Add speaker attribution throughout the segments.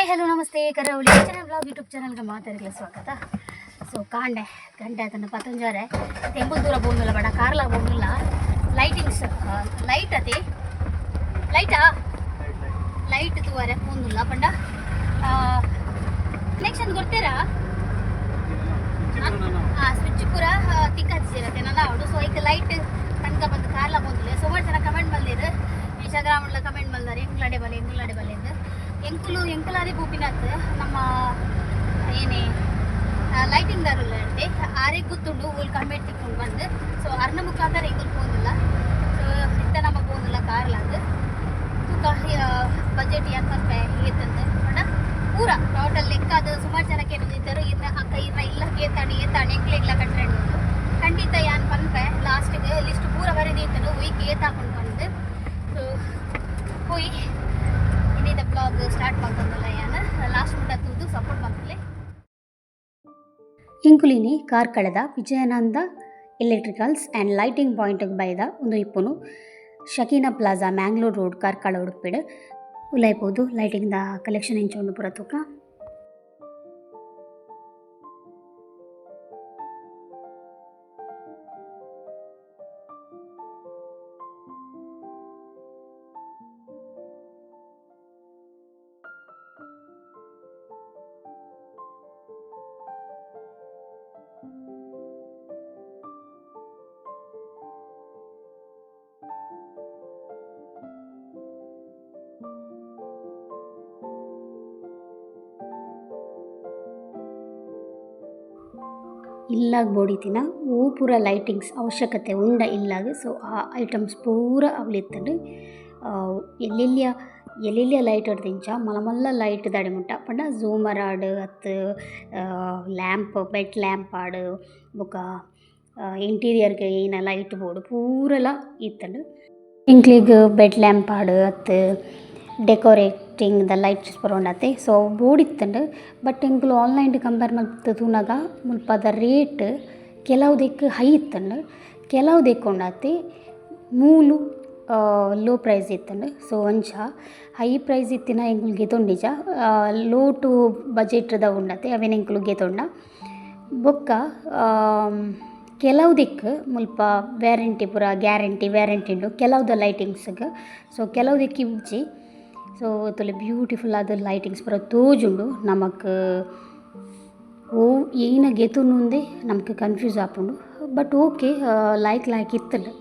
Speaker 1: Hi, hello, namaste. ಕರಾವಳಿ channel blog YouTube ಚಾನಲ್ಗೆ ಮಾತಾಡಲಿಕ್ಕೆ ಸ್ವಾಗತ. ಸೊ ಕಾಂಡೆ ಗಂಟೆ ಅದನ್ನು ಪತ್ತೊಂಜಾರೆ ತೆಂಗುಲ್ ದೂರ ಬೋಂದಿಲ್ಲ ಬೇಡ, ಕಾರ್ಲ ಬೋಂದಿಲ್ಲ. ಲೈಟಿಂಗ್ಸ್ ಲೈಟ್ ಅತಿ ಲೈಟಾ ಲೈಟ್ ತೂವರೆ ಪೋಂದುಲ್ಲ ಪಂಡ ಕನೆಕ್ಷನ್ ಕೊಡ್ತೀರಾ? ಹಾಂ, ಸ್ವಿಚ್ ಪೂರ ತಿಕ್ಕತ್ತಿರತ್ತೆ ನನ್ನ ಅವಳು. ಸೊ ಈಗ ಲೈಟ್ ತನಕ ಬಂದು ಕಾರ್ಲ ಬಂದಿಲ್ಲ. ಸುಮಾರು ಜನ ಕಮೆಂಟ್ ಬಂದಿರು, ಇನ್ಸ್ಟಾಗ್ರಾಮ್ ಎಲ್ಲ ಕಮೆಂಟ್ ಬಂದಾರೆ, ಎಂಕ್ಲಾಡೆ ಬಲೆ, ಎಂಕ್ಲಾಡೆ ಬಲೆ ಎಂದು. ಎಂಕುಲು ಎಂಕುಲಾದೆ ಪೂಪಿನತ್ ನಮ್ಮ ಏನೇ ಲೈಟಿಂಗ್ ದಾರುಲ್ಲ ಅಂತೆ ಆರಿಗೆ ಗೊತ್ತುಂಡು ಊಲ್ ಕಮೆಂಟ್ ತಿಕ್ಕೊಂಡು ಬಂದು. ಸೊ ಅರ್ನ ಮುಖಾಂತರ ಎಂಕುಲು ಪೋಂದಿಲ್ಲ. ಸೊ ಇತ್ತ ನಮ್ಮ ಪೋಂದಿಲ್ಲ ಕಾರ್ಲಾದ್. ತೂಕ ಬಜೆಟ್ ಏನ್ ಪನ್ಪೆ ಏತಂದು ಪಂಡ ಪೂರ ಟೋಟಲ್ ಲೆಕ್ಕ. ಅದು ಸುಮಾರು ಜನಕ್ಕೆ ಇದ್ದಾರೆ, ಇರ್ನ ಅಕ್ಕ ಇರ್ನ ಇಲ್ಲ ಏತಾಣಿ ಏತಾಣಿ ಎಂಕ್ಲೆಗ್ಲ ಕಟ್ರೆ. ಖಂಡಿತ ಯಾನ್ ಪನ್ಪೆ, ಲಾಸ್ಟಿಗೆ ಲಿಸ್ಟ್ ಪೂರ ಬರೆದಿತ್ತನು ಒಯ್ಕ್ ಏತ್ ಹಾಕೊಂಡು ಬಂದು. ಸೊ ಹೋಯ್ ಇನ್ನಿದ ಬ್ಲಾಗ್ ಸ್ಟಾರ್ಟ್ ಮಾಡ್ಕೊಂಡಲ್ಲ ಯಾನ್. ಲಾಸ್ಟ್ ಮುಟ್ಟ ತೂದು ಸಪೋರ್ಟ್ ಮಾಡ್ತಲೆ.
Speaker 2: ಇಂಕುಲಿನಿ ಕಾರ್ಕಳದ ವಿಜಯಾನಂದ ಎಲೆಕ್ಟ್ರಿಕಲ್ಸ್ ಆ್ಯಂಡ್ ಲೈಟಿಂಗ್ ಪಾಯಿಂಟ್ಗೆ ಬೈದ. ಒಂದು ಇಪ್ಪುನು ಶಕೀನಾ ಪ್ಲಾಜಾ, ಮ್ಯಾಂಗ್ಳೂರ್ ರೋಡ್, ಕಾರ್ಕಳ, ಉಡುಪಿಡ್. ಉಲಾಯ್ಬೋದು ಲೈಟಿಂಗ್ the collection ಎಂಚ ಉಂಡು ಪೂರ ತೂಕ. ಇಲ್ಲಾಗ ಬೋಡಿತಿನ ಓ ಪೂರ ಲೈಟಿಂಗ್ಸ್ ಅವಶ್ಯಕತೆ ಉಂಡ ಇಲ್ಲಾಗ, ಸೊ ಆ ಐಟಮ್ಸ್ ಪೂರ ಅವ್ಲಿತ್ತಂಡು. ಎಲ್ಲೆಲ್ಲಿಯ ಎಲ್ಲೆಲ್ಲಿಯ ಲೈಟ್ ದಿಂಚ ಮಲ್ಲ ಮಲ್ಲ ಲೈಟ್ ದಾಡೆ ಮುಟ್ಟ ಪಂಡ ಝೂಮರ್ ಆಡ್ ಅತ್ತು ಲ್ಯಾಂಪ್, ಬೆಡ್ ಲ್ಯಾಂಪ್ ಆಡ್, ಬೊಕ ಇಂಟೀರಿಯರ್ಗೆ ಏನ ಲೈಟ್ ಬೋಡು ಪೂರಲ ಇತ್ತಂಡು. ಎಂಕ್ಲೆಗ್ ಬೆಡ್ ಲ್ಯಾಂಪ್ ಆಡ್ ಅತ್ತು ಡೆಕೋರೇಟಿಂಗ್ ದ ಲೈಟ್ಸ್ ಪೂರ ಉಂಡತೆ. ಸೊ ಬೋಡಿತ್ತಂಡು. ಬಟ್ ಎಂಕುಲು ಆನ್ಲೈನ್ ಕಂಪೇರ್ ಮಲ್ತ್ ತೂನಗ ಮುಲ್ಪದ ರೇಟ್ ಕೆಲವು ದಿಕ್ಕು ಹೈ ಇತ್ತಂಡು, ಕೆಲವು ದಿಕ್ಕು ಉಂಡತೆ ಮೂಲು ಲೋ ಪ್ರೈಸ್ ಇತ್ತಂಡು. ಸೊ ಅಂಚ ಹೈ ಪ್ರೈಸ್ ಇತ್ತಿನ ಎಂಕುಲು ಗೆತೊಂಡಿಜ. ಲೋ ಟು ಬಜೆಟ್ದ ಉಂಡತೆ, ಅವೆನ್ ಎಂಕುಲು ಗೆತೊಂಡ. ಬೊಕ್ಕ ಕೆಲವು ದಿಕ್ಕು ಮುಲ್ಪ ವ್ಯಾರಂಟಿ ಪೂರ ಗ್ಯಾರಂಟಿ ವ್ಯಾರಂಟಿ ಉಂಡು ಕೆಲವುದ ಲೈಟಿಂಗ್ಸ್ಗ್. ಸೊ ಕೆಲವು ದಿಕ್ಕು ಇಜ್ಜಿ. ಸೊ ತೂಲೆ, ಬ್ಯೂಟಿಫುಲ್ ಆದ ಲೈಟಿಂಗ್ಸ್ ಪೂರ ತೋಜುಂಡು ನಮಕ್. ಓ ಏನ ಗೆತೊನುಂದೆ ನಮಕ್ ಕನ್ಫ್ಯೂಸ್ ಆಪುಂಡು. But okay, ಲಾಯ್ಕ್ ಲಾಯ್ಕ್ ಇತ್ತುಂಡು.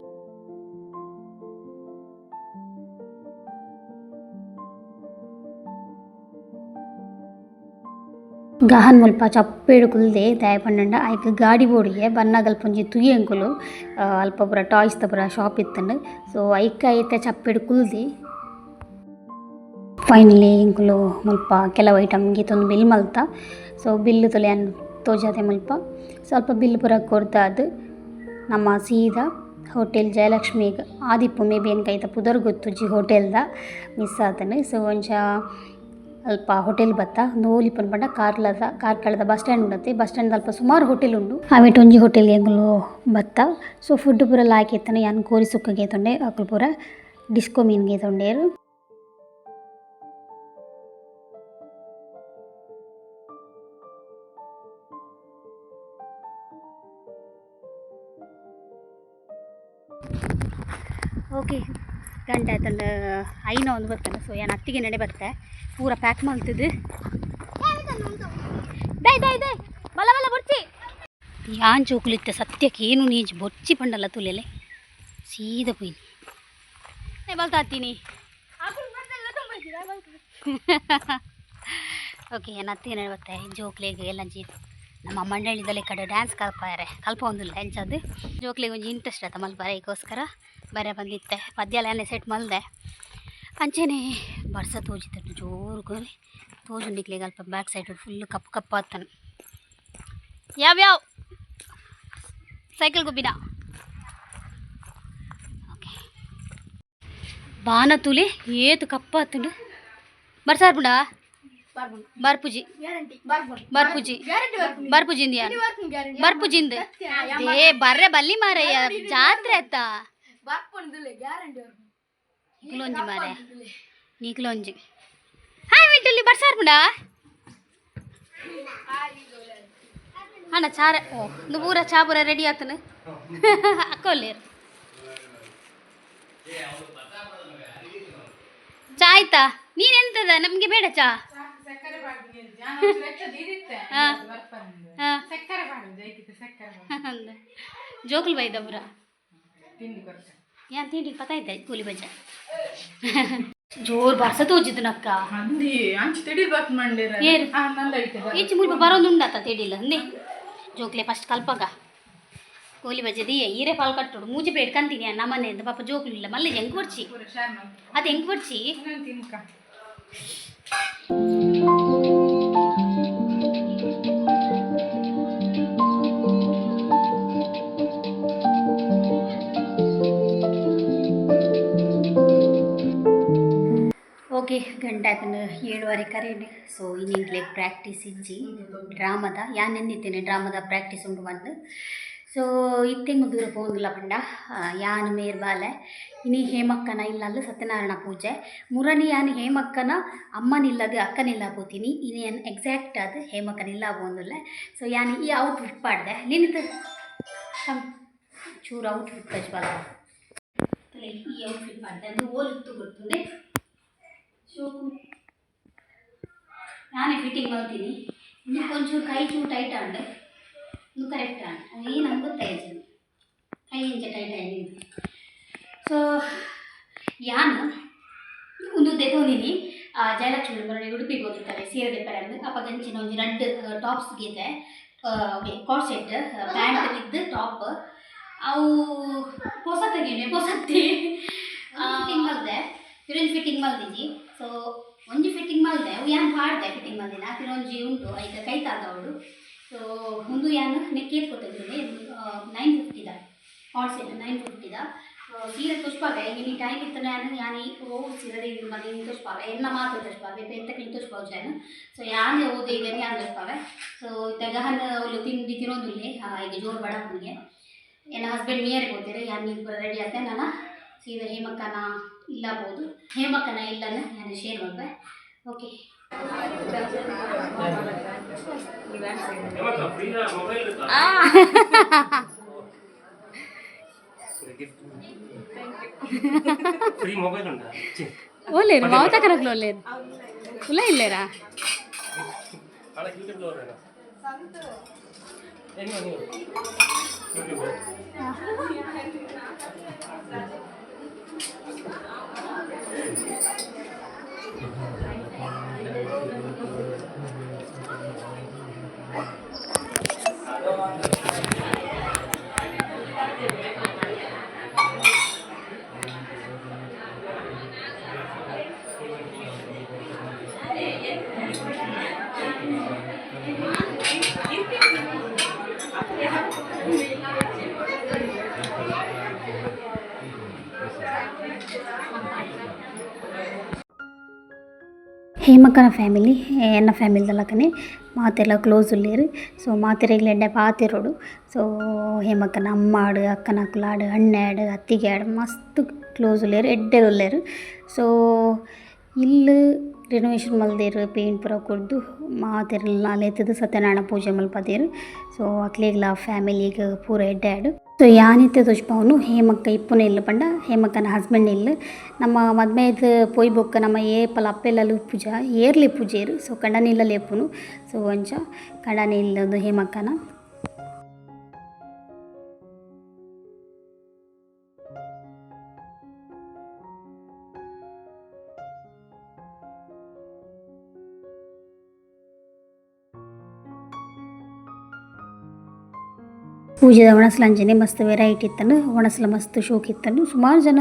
Speaker 2: ಗಹನ್ ಮುಲ್ಪ ಚಪ್ಪೇಡು ಕುಲ್ದೆ. ದಾಯೆ ಪಂಡಂಡ ಐಕ್ ಗಾಡಿ ಬೋಡಿಗೆ ಬನ್ನಗಲ್ಪ ಒಂಜಿ ತೂಯೆ ಎಂಕುಲು. ಅಲ್ಪ ಪೂರ ಟಾಯ್ಸ್ ದ ಪೂರ ಶಾಪ್ ಇತ್ತುಂಡು. ಸೊ ಐಕ್ ಐತ ಚಪ್ಪೇಡು ಕುಲ್ದೆ. ಫೈನಲಿ ಎಂಕುಲು ಮುಲ್ಪ ಕೆಲವು ಐಟಮ್ ಗೆತೊಂದು ಬಿಲ್ ಮಲ್ತ. ಸೊ ಬಿಲ್ ತೂಲೆ, ಯಾನ್ ತೋಜಾದೆ ಮುಲ್ಪ. ಸ್ವಲ್ಪ ಬಿಲ್ ಪೂರ ಕೊರ್ದಾದ್ ನಮ ಸೀದಾ ಹೋಟೆಲ್ ಜಯಲಕ್ಷ್ಮಿಗ್ ಆದಿಪ್ಪು ಮೇ ಬಿ. ಎಂಕ್ ಐತ ಪುದರ್ ಗೊತ್ತುಜ್ಜಿ ಹೋಟೆಲ್ದ, ಮಿಸ್ ಆತುಂಡು. ಸೊ ಒಂಜ ಅಲ್ಪ ಹೋಟೆಲ್ ಬತ್ತ. ಉಂದು ಓಲು ಇಪ್ಪುನು ಪಂಡ ಕಾರ್ಲದ ಕಾರ್ಕಳದ ಬಸ್ ಸ್ಟ್ಯಾಂಡ್ ಉಂಡತೆ, ಬಸ್ ಸ್ಟ್ಯಾಂಡ್ ದಲ್ಪ ಸುಮಾರು ಹೋಟೆಲ್ ಉಂಡು. ಅವೆಟ್ ಒಂಜಿ ಹೋಟೆಲ್ ಎಂಕುಲು ಬತ್ತ. ಸೊ ಫುಡ್ ಪೂರ ಲಾಯ್ಕ್ ಇತ್ತುಂಡು. ಯಾನ್ ಕೋರಿ ಸುಕ್ಕ ಗೆತೊಂಡೆ, ಅಕುಲು ಪೂರ ಡಿಸ್ಕೋ ಮೀನ್ ಗೆತೊಂಡೆರ್.
Speaker 1: ಓಕೆ, ಗಂಟೆ ಆಯ್ತಂದು, ಐನ ಒಂದು ಬರ್ತದೆ. ಸೊ ಯಾನ್ ಅತ್ತಿಗೆ ನಡೆ ಬತ್ತೆ. ಪೂರ ಪ್ಯಾಕ್ ಮಲ್ತದು. ದೈ ದೈ ದೈ, ಬಲ ಬಲ ಬೊರ್ಚಿ. ಯಾನ್ ಜೋಕುಲಿತ್ತೆ ಸತ್ಯಕ್ಕೆ ಏನು ನೀಜ್ ಬೊರ್ಚಿ ಪಂಡಲ್ಲ. ತುಲೆಲೆ ಸೀದ ಪೋಯಿನಿ ಬಲ್ತಾತೀನಿ. ಓಕೆ, ಏನು ಅತ್ತಿಗೆ ನಡೆ ಬತ್ತೆ. ಜೋಕ್ಲೆಗ್ ಎಲ್ಲಂಜಿ ನಮ್ಮ ಮಂಡಳಿದಲ್ಲಿ ಕಡೆ ಡ್ಯಾನ್ಸ್ ಕಲ್ಪಾರೆ, ಕಲ್ಪ ಒಂದಿಲ್ಲ ಎಂಚದು ಜೋಕ್ಲೆಗ್ ಒಂಜಿ ಇಂಟ್ರೆಸ್ಟ್ ಆತ ಮಲ್ಪಾರೆ. ಐಕೋಸ್ಕರ ಬರೆ ಬಂದಿತ್ತೆ. ಪದ್ಯ ಸೆಟ್ ಮಲ್ದೆ. ಅಂಚೆನೆ ಬರ್ಸ ತೋಜಿತ್ತು ಜೋರು ಕೋರಿ ತೋಜುಂಡಿಕ್ಲೆಗ್. ಅಲ್ಪ ಬ್ಯಾಕ್ ಸೈಡ್ ಫುಲ್ ಕಪ್ಪು ಕಪ್ಪು ಆತನು. ಯಾವ ಯಾವ ಸೈಕಲ್ ಗುಬ್ಬಿನ. ಓಕೆ, ಬಾನ ತೂಲೆ ಏತು ಕಪ್ಪಾತುಂಡು. ಬರ್ಸಾರ್ಪುಂಡ? ಬರ್ಪುಜಿ, ಬರ್ಪುಜಿ, ಬರ್ಪುಜಿ ಇಂದಿಯಾ ಬರ್ಪುಜಿಂದು. ಏ ಬರ್ರೆ ಬಲ್ಲಿ ಮಾರಯ್ಯ, ಜಾತ್ರೆ ಅತ್ತ. ನಿಕ್ಲೊಂಜಿ ಮಾರೆ, ನಿಕ್ಲೊಂಜಿ. ಹಾ. ದಾಯ ಮಿಂಟಲ್ಲಿ ಬರ್ಸಾರ್ಪುಂಡ ಅಣ್ಣ ಚಾರ ಓ ಒಂದು ಪೂರ ಚಾ ಪೂರ ರೆಡಿ ಆತನು ಅಕ್ಕೋಲ್ಲೇರು ಚಾ ಆಯ್ತಾ ನೀನ್ ಎಂತದ ನಮ್ಗೆ ಬೇಡ ಚಾ. ಹಾ. ಹಾ. ಅಂದ. ಜೋಕುಲ್ ಬೈದ ಪೂರ ಯಾನ್ ತಿಂಡಿ ಪತಾಯ್ತ ಕೂಲಿ ಬಜ ಜೋರ್ ಬರ್ಸ ತೋಜಿದ್ದು ನಕ್ಕ.
Speaker 3: ಅಂದಿ ಅಂಚು ತಿಡಿಬಾತ್ ಮಂಡಿರ.
Speaker 1: ಏರು?
Speaker 3: ನಂದ ಐತೆ.
Speaker 1: ಈಚೆ ಮುಲ್ಪ ಬರೋದುಂಡಾತ ತಿಡಿಲ್ಲ ಅಂದೆ ಜೋಕ್ಲೆ ಫಸ್ಟ್ ಕಲ್ಪಗ ಕೋಲಿ ಬಜೆ ದಿಯ ಈರೆ ಪಾಲ್ ಕಟ್ಟೋಡು ಮೂಜಿ ಪ್ಲೇಟ್ ಕಂತೀನಿ ನಮ್ಮನೆಯಿಂದ ಪಾಪ ಜೋಕ್ಲು ಇಲ್ಲ ಮಲ್ಲೆ ಹೆಂಗ್ ಕೊಡ್ಚಿ.
Speaker 3: ಪೂರ ಶೇರ್ ಮಾಡ್ತೀನಿ.
Speaker 1: ಅದು ಹೆಂಗ್ ಕೊಡ್ಚಿ.
Speaker 3: ನಾನು ತಿನ್ಕ.
Speaker 2: ಓಕೆ, ಗಂಟೆ ಆತನ 7:30 ಕರೇನು. ಸೊ ಇನ್ನಿಂಗ್ಲೆ ಪ್ರಾಕ್ಟೀಸ್ ಇಜ್ಜಿ ಡ್ರಾಮದ. ಯಾನ್ ನೆಂದಿತ್ತೇನೆ ಡ್ರಾಮದ ಪ್ರಾಕ್ಟೀಸ್ ಉಂಡು ಬಂದು. ಸೊ ಇತ್ತೆಂಗು ದೂರ ಪೋಂದಿಲ್ಲ ಪಂಡ ಯಾನ್ ಮೇರ್ ಬಾಲೆ ಇನಿ ಹೇಮಕ್ಕನ ಇಲ್ಲಲ್ಲ ಸತ್ಯನಾರಾಯಣ ಪೂಜೆ ಮುರಣಿ. ಯಾನ್ ಹೇಮಕ್ಕನ ಅಮ್ಮನಿಲ್ಲದ ಅಕ್ಕನಿಲ್ಲ ಪೋತೀನಿ. ಇನಿ ಯಾನ್ ಎಕ್ಸಾಕ್ಟ್ ಅದು ಹೇಮಕ್ಕನಿಲ್ಲ ಪೋಂದಿಲ್ಲ. ಸೊ ಯಾನ್ ಈ ಔಟ್ಫಿಟ್ ಪಾಡ್ದೆ ನಿನ್ನಿತ್ತು ಕಮ್ ಚೂರು ಔಟ್ಫಿಟ್ ತಜ್ಬಾಲ. ಈ ಔಟ್ಫಿಟ್ ಪಾಡ್ದೆ ಅದು ಓಲಿತ್ತು ಗೊತ್ತುಂಡೆ ಶೋಕು. ನಾನೇ ಫಿಟ್ಟಿಂಗ್ ಮಾಡ್ತೀನಿ. ಇನ್ನು ಕೊಂಚೂರು ಕೈ ಚೂರು ಟೈಟ್ ಆಂಡ್ ಇನ್ನು ಕರೆಕ್ಟ್ ಆಂಡ್ ಅವು ಏನು ನಂಗೆ ಗೊತ್ತಾಯ್ತು ಕೈ ಇಂಚ ಟೈಟ್ ಆಯ್ತು. ಸೊ ಯಾನ್ ಒಂದು ದೆತೊಂದಿನಿ ಜಯಲಕ್ಷ್ಮಿ ಬರೋಡಿ ಉಡುಪಿಗೆ ಹೋಗಿರ್ತಾರೆ ಸೀರೆ ದೆಪ್ಪರೆ ಅಂದ್. ಅಪಗ ಅಂಚಿನ ಒಂಜಿ ರಡ್ಡ್ ಟಾಪ್ಸ್ ಗೀತೆ card set pant with top. ಅವು ಪೊಸತ್ತಗೇನೆ ಪೊಸತ್ತಿ ಫಿಟ್ಟಿಂಗ್ ಮಲ್ದೆ ಪಿರೊಂಜಿ ಫಿಟ್ಟಿಂಗ್ ಮಲ್ದಿಜಿ. ಸೊ ಒಂಜಿ ಫಿಟ್ಟಿಂಗ್ ಮಲ್ದೆ ಅವು ಯಾನ್ ಪಾಡ್ದೆ ಫಿಟ್ಟಿಂಗ್ ಮಲ್ದಿನ ಪಿರೊಂಜಿ ಉಂಟು ಐತ ಕೈ ತಾಗವಳು. ಸೊ ಒಂದು ಯಾನ್ ನೆಕ್ಕೇತ್ ಕೊಟ್ಟಿದ್ದೀನಿ 950ದ ಕಾರ್ಡ್ ಸೆಟ್ 950ದ ಸೀರೆ ತುಷ್ಪಾವೆ. ಇನಿ ಟೈಮ್ ಇತ್ತು ನಾನು ಯಾನ್ ಈ ಓ ಸೀರೆ ಇದು ಮನೆ ತುಷ್ಪಾವೆ ಎನ್ನ ಮಾತ್ರ ತುಷ್ಪಾವೆ ಬೇತಕ್ಲಿ ತುಷ್ಪಾವ್ ಜಾನು. ಸೊ ಯಾನ್ ಓದೆ ಇದೆ ಯಾನ್ ತುಷ್ಪಾವೆ. ಸೊ ಇತ್ತ ಗಹನ ಅವಳು ತಿಂಡಿ ತಿನ್ನೋದಿಲ್ಲ ಈಗ ಜೋರು ಬಡಪ್ಪನಿಗೆ. ಎಲ್ಲ ಹಸ್ಬೆಂಡ್ ನಿಯರ್ ಹೋಗ್ತಾರೆ. ಯಾನ್ ಈಗ ರೆಡಿ ಆತೆ ನಾನು ಸೀದಾ ಹೇಮಕ್ಕನ ಇಲ್ಲ ಬೋದು. ಹೇಮಕ್ಕನ ಇಲ್ಲನ ನಾನು ಶೇರ್ ಮಾಡ್ದೆ. ಓಕೆ.
Speaker 4: ಫ್ರೀ ಮೊಬೈಲ್ ಉಂಟಾ ಛೀ.
Speaker 1: ಓಲೇರು ಮಾವತ ಕರಗ್ಲು ಓಲೇರು ಉಲ್ಲ ಇಲ್ಲೇರಾ.
Speaker 4: ಅಲ್ಲ ಯೂಟ್ಯೂಬ್ ನೋಡ್ರೇನಾ? ಏ, ನೀವು ನೀವು ಯೂಟ್ಯೂಬ್.
Speaker 2: ಹೇಮಕ್ಕನ ಫ್ಯಾಮಿಲಿ ಎನ್ನ ಫ್ಯಾಮಿಲಿದಲಕನೆ ಮಾತೆಲ್ಲ ಕ್ಲೋಸ್ ಉಲ್ಲೇರು. ಸೊ ಮಾತೆರೆಗ್ಲ ಎಡ್ಡೆ ಪಾತೆರೋಡು. ಸೊ ಹೇಮಕ್ಕನ ಅಮ್ಮಾಡು ಅಕ್ಕನಕುಲಾಡು ಅಣ್ಣಾಡು ಅತ್ತಿಗೆ ಆಡು ಮಸ್ತ್ ಕ್ಲೋಸ್ ಉಲ್ಲೇರು ಎಡ್ಡೆ ಉಲ್ಲೇರು. ಸೊ ಇಲ್ಲು ರಿನೋವೇಷನ್ ಮಲ್ದೇರು ಪೇಂಟ್ ಪೂರ ಕೊರ್ದು ಮಾತೆರೆಗ್ಲ ಲೆತ್ತುದು ಸತ್ಯನಾರಾಯಣ ಪೂಜೆ ಮಲ್ಪದೇರು. ಸೊ ಅಕ್ಲೆಗ್ಲ ಫ್ಯಾಮಿಲಿಗ್ ಪೂರ ಎಡ್ಡೆ ಆಡು. ಸೊ ಯಾನಿತ್ತೆ ತೋಜ್ಪಾವುನು ಹೇಮಕ್ಕ ಇಪ್ಪುನ ಇಲ್ಲು ಪಂಡ ಹೇಮಕ್ಕನ ಹಸ್ಬೆಂಡ್ ಇಲ್ಲು. ನಮ್ಮ ಮದ್ಮೆದ್ ಪೋಯಿ ಬೊಕ್ಕ ನಮ್ಮ ಏಪಲ ಅಪ್ಪೆಲ್ಲಲು ಪೂಜ ಏರ್ಲೆ ಪೂಜೆರು. ಸೊ ಕಂಡನಿ ಇಪ್ಪುನು. ಸೊ ಅಂಚ ಕಂಡನಿ ಇಲ್ಲದು ಹೇಮಕ್ಕನ. ಪೂಜೆದ ಒಣಸ್ಲ ಅಂಚನೆ ಮಸ್ತ್ ವೆರೈಟಿ ಇತ್ತನು ಒಣಸ್ಲ ಮಸ್ತ್ ಶೋಕ್ ಇತ್ತನು. ಸುಮಾರು ಜನ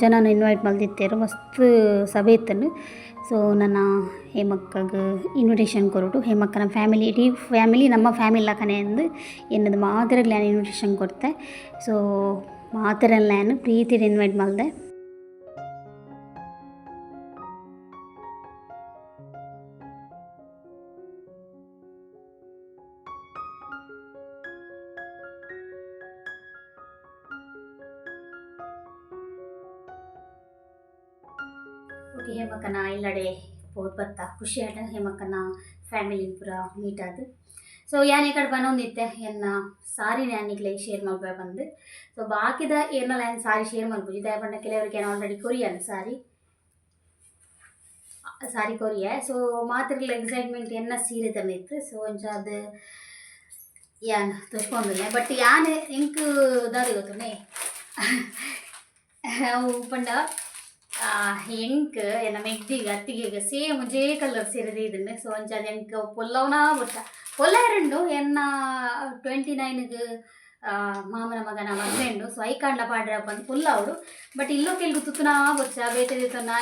Speaker 2: ಜನನ ಇನ್ವೈಟ್ ಮಲ್ದಿತ್ತೆರ್ ಮಸ್ತ್ ಸಭೆ ಇತ್ತನು. ಸೊ ನನ್ನ ಹೇಮಕ್ಕಗ್ ಇನ್ವಿಟೇಷನ್ ಕೊರೊಡು. ಹೇಮಕ್ಕನ ಫ್ಯಾಮಿಲಿ ಇಡೀ ಫ್ಯಾಮಿಲಿ ನಮ್ಮ ಫ್ಯಾಮಿಲಿ ಲಕನೆ ಅಂದ್ ಎನ್ನದು ಮಾತೆರೆಗ್ಲ ಯಾನ್ ಇನ್ವಿಟೇಷನ್ ಕೊರ್ತೆ. ಸೊ ಮಾತೆರೆಗ್ಲ ಯಾನ್ ಪ್ರೀತಿಡ್ ಇನ್ವೈಟ್ ಮಲ್ದೆ. ಓಕೆ, ಹೇಮಕ್ಕನ ಇಲ್ಲಡೆ ಪೋದು ಬತ್ತ. ಖುಷಿ ಆಟ ಹೇಮಕ್ಕನ ಫ್ಯಾಮಿಲಿ ಪೂರ ಮೀಟ್ ಆದ್. ಸೊ ಯಾನ್ ಈ ಕಡೆ ಬನೊಂದಿತ್ತೆ, ಎನ್ನ ಸಾರಿನ ಯಾನಿಗ್ಲೆ ಶೇರ್ ಮಲ್ಪೆ ಬಂದು. ಸೊ ಬಾಕಿದ ಏರ್ನಲ ಯಾನ್ ಸಾರಿ ಶೇರ್ ಮಲ್ಪುಜಿ, ದಾಯೆ ಪಂಡ ಕೆಲವರಿಗೆ ಯಾನ್ ಆಲ್ರೆಡಿ ಕೊರಿಯನ್ ಸಾರಿ ಸಾರಿ ಕೊರಿಯೆ. ಸೊ ಮಾತೆರ್ಗ್ಲ ಎಕ್ಸೈಟ್ಮೆಂಟ್ ಎನ್ನ ಸೀರೆದ ಮಿತ್ತ್. ಸೊ ಅಂಚಾದ್ ಯಾನ್ ತೋಜ್ಪೊಂದುಲ್ಲೆ. ಬಟ್ ಯಾನ್ ಎಂಕ್ ದಾದ ಗೊತ್ತುಂಡೆ, ಅವು ಪಂಡ ಎಂಕ್ ಎನ್ನ ಮೆಗ್ದಿಗ್ ಅತ್ತಿಗೆಗ್ ಸೇಮ್ ಒಂಜೇ ಕಲರ್ ಸೀರೆ ದೀದುಂಡು. ಸೊ ಅಂಚಾದ್ ಎಂಕ್ ಪೊಲ್ಲವನ ಬೊಡ್ಚ ಪೊಲ್ಲಾಯೆರುಂಡು. ಎನ್ನ 29ಗ್ ಮಾಮನ ಮಗನ ಮದ್ಮೆ ಉಂಡು. ಸೊ ಐಕಾಂಡ್ಲ ಪಾಡ್ರೆ ಪಂದ್ ಪೊಲ್ಲಾವೊಡು. ಬಟ್ ಇಲ್ಲೊಕೆಲ್ಗ್ ತುತ್ತುನಾ ಬೊಡ್ಚ, ಬೇತೆ ದೇತೊನ್ನ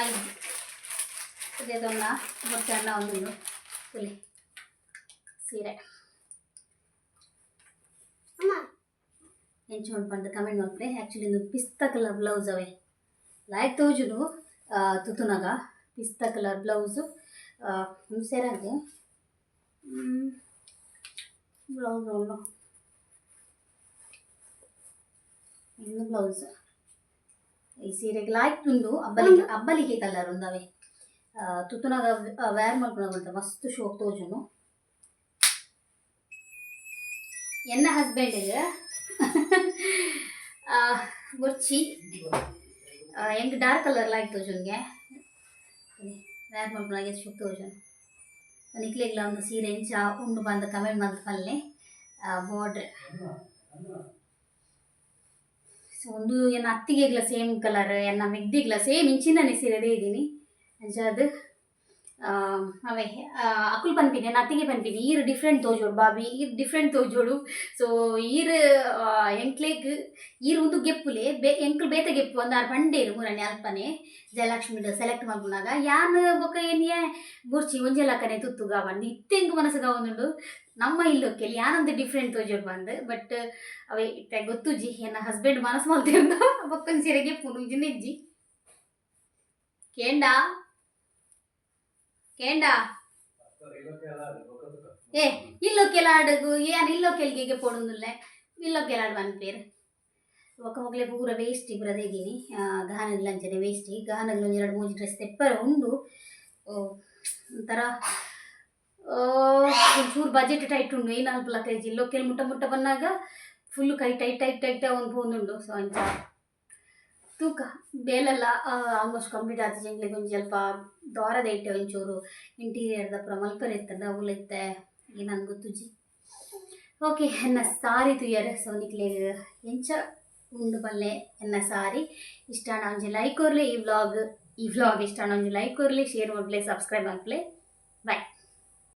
Speaker 2: ದೇತೊನ್ನ ಬೊಡ್ಚ ಒಂದುಂಡು. ತುಲೆ ಸೀರೆ ಎಂಚ ಉಂಡು ಪಂದ್ ಕಮೆಂಟ್ ಮಲ್ಪುಲೆ. ಆ್ಯಕ್ಚುಲಿ ಉಂದು ಪಿಸ್ತಾ ಕಲರ್ ಬ್ಲೌಸ್ ಅವೆ, ಲಾಯ್ಕ್ ತೋಜುಂಡು ತುತುನಗ. ಪಿಸ್ತಾ ಕಲರ್ ಬ್ಲೌಸು ಸೆರಗ್, ಬ್ಲೌಸ್ ಉಂಡು. ಇನ್ನು ಬ್ಲೌಸ್ ಈ ಸೀರೆಗೆ ಲಾಯ್ಕ್ ಉಂಡು. ಅಬ್ಬಲಿಗೆ ಅಬ್ಬಲಿಗೆ ಕಲರ್ ಉಂದವೆ. ತುತುನಗ ವೇರ್ ಮಲ್ಪುನಗ ಉಂಟು, ಮಸ್ತ್ ಶೋಕ್ ತೋಜುಂಡು. ಎನ್ನ ಹಸ್ಬೆಂಡ್ಗೆ ಬೊರ್ಚಿ, ಎಂಕ್ ಡಾರ್ಕ್ ಕಲರ್ ಲಾಯ್ಕ್ ತೋಜುಂಗೆ. ವೇರ್ ಮಲ್ಪುನಗ ಶೋಕ್ ತೋಜುಂಡು. ನಿಕ್ಲೆಗ್ಲ ಒಂದು ಸೀರೆ ಎಂಚ ಉಂಡು ಪಂದ್ ಕಮೆಂಟ್ ಮಲ್ತ್ ಪನ್ಲೆ. ಬಾರ್ಡ್ರ್. ಸೊ ಒಂದು ಎನ್ನ ಅತ್ತಿಗೆಗ್ಲ ಸೇಮ್ ಕಲರ್, ಎನ್ನ ಮೆಗ್ದಿಗ್ಲ ಸೇಮ್ ಇಂಚಿನನೆ ಸೀರೆ ದೀದಿನಿ. ಅಂಚಾದ್ ಅವೇ ಅಕುಲು ಪನ್ಪಿನಿ, ಎನ್ನ ಅತ್ತಿಗೆ ಪನ್ಪಿನಿ, ಈರ್ ಡಿಫ್ರೆಂಟ್ ತೋಜೋಡು ಬಾಬಿ, ಈರ್ ಡಿಫ್ರೆಂಟ್ ತೋಜೋಡು. ಸೊ ಈರ್ ಎಂಕ್ಲೆಗ್ ಈರ್ ಉಂದು ಗೆಪ್ಪುಲೆ ಬೇ, ಎಂಕ್ಲು ಬೇತೆ ಗೆಪ್ಪು ಅಂದ್ ಆರ್ ಪಂಡೇರು. ಮುರನಿ ಅಲ್ಪನೆ ಜಯಲಕ್ಷ್ಮಿ ಸೆಲೆಕ್ಟ್ ಮಲ್ಪುನಗ ಯಾನ್ ಬೊಕ ಎನ್ಯೆ ಬೊರ್ಚಿ ಒಂಜೆ ಲಕ್ಕನೆ ತುತ್ತುಗ ಪಂದ್. ಇತ್ತೆ ಎಂಕ್ ಮನಸ್ಸುಗ ಆವೊಂದುಂಡು, ನಮ್ಮ ಇಲ್ಲೊಕ್ಕೆಲ್ ಯಾನೊಂದು ಡಿಫ್ರೆಂಟ್ ತೋಜೋಡು ಪಂದ್. ಬಟ್ ಅವೇ ಇತ್ತೆ ಗೊತ್ತುಜಿ, ಎನ್ನ ಹಸ್ಬೆಂಡ್ ಮನಸ್ಸು ಮಲ್ತಿರ್ದ ಬೊಕ್ಕೊಂಜಿ ಸೀರೆ ಗೆಪ್ಪುನು ಇಜ್ಜಿ. ಕೇಂಡಾ ಕೇಂಡ ಏ ಇಲ್ಲೋ ಕೆಲಾಡುಗು ಏನ್ ಇಲ್ಲೋ ಕೆಲ್ಗೆ ಪೋಡುಂದುಲ್ಲೆ, ಇಲ್ಲೋ ಕೆಲಾಡು ಪನ್ಪೇರು. ಬೊಕ ಮೊಗಲೆ ಪೂರ ವೇಸ್ಟ್ ಪೂರ ದೇಗಿನಿ. ಗಹನಗ್ಲ ಅಂಚನೆ ವೇಸ್ಟ್ ಗಹನಗ್ಲ ಒಂಜಿ ಎರಡು ಮೂಜಿ ಡ್ರೆಸ್ ತೆಪ್ಪರೆ ಉಂಡು. ಒಂಥರ ಒಂಚೂರು ಬಜೆಟ್ ಟೈಟ್ ಉಂಡು. ಏನ್ ಅಲ್ಪ ಲಕ್ಕ ಇಜ್ಜಿ. ಇಲ್ಲೊಕ್ಕೆಲ್ ಮುಟ್ಟ ಮುಟ್ಟ ಬನ್ನಾಗ ಫುಲ್ ಕೈ ಟೈಟ್ ಟೈಟ್ ಟೈಟ್ ಒಂದು ಪೋಂದುಂಡು. ಸೊ ಅಂಚ ತೂಕ ಬೇಲೆಲ್ಲ ಆಲ್ಮೋಸ್ಟ್ ಕಂಪ್ಲೀಟ್ ಆತಿಜಿ. ಎಂಕ್ಲೆಗ್ ಒಂಜಿ ಅಲ್ಪ ದಾರದ ಇಟ್ಟೆ ಒಂಚೂರು ಇಂಟೀರಿಯರ್ದ ಪೂರ ಮಲ್ಪರೆ ಇತ್ತಂಡ ಅವುಲು ಇತ್ತೆ ಏನಂದ್ ಗೊತ್ತುಜಿ. ಓಕೆ, ಎನ್ನ ಸಾರಿ ತೂಯರ್. ಸೊ ನಿಕ್ಲೆಗ್ ಎಂಚ ಉಂಡು ಪನ್ಲೆ. ಎನ್ನ ಸಾರಿ ಇಷ್ಟ ಆಂಡ ಒಂಜಿ ಲೈಕ್ ಕೊರ್ಲೆ. ಈ ವ್ಲಾಗ್ ಇಷ್ಟ ಆಂಡ ಒಂಜಿ ಲೈಕ್ ಕೊರ್ಲೆ, ಶೇರ್ ಮಲ್ಪುಲೆ, ಸಬ್ಸ್ಕ್ರೈಬ್ ಮಲ್ಪುಲೆ. ಬಾಯ್.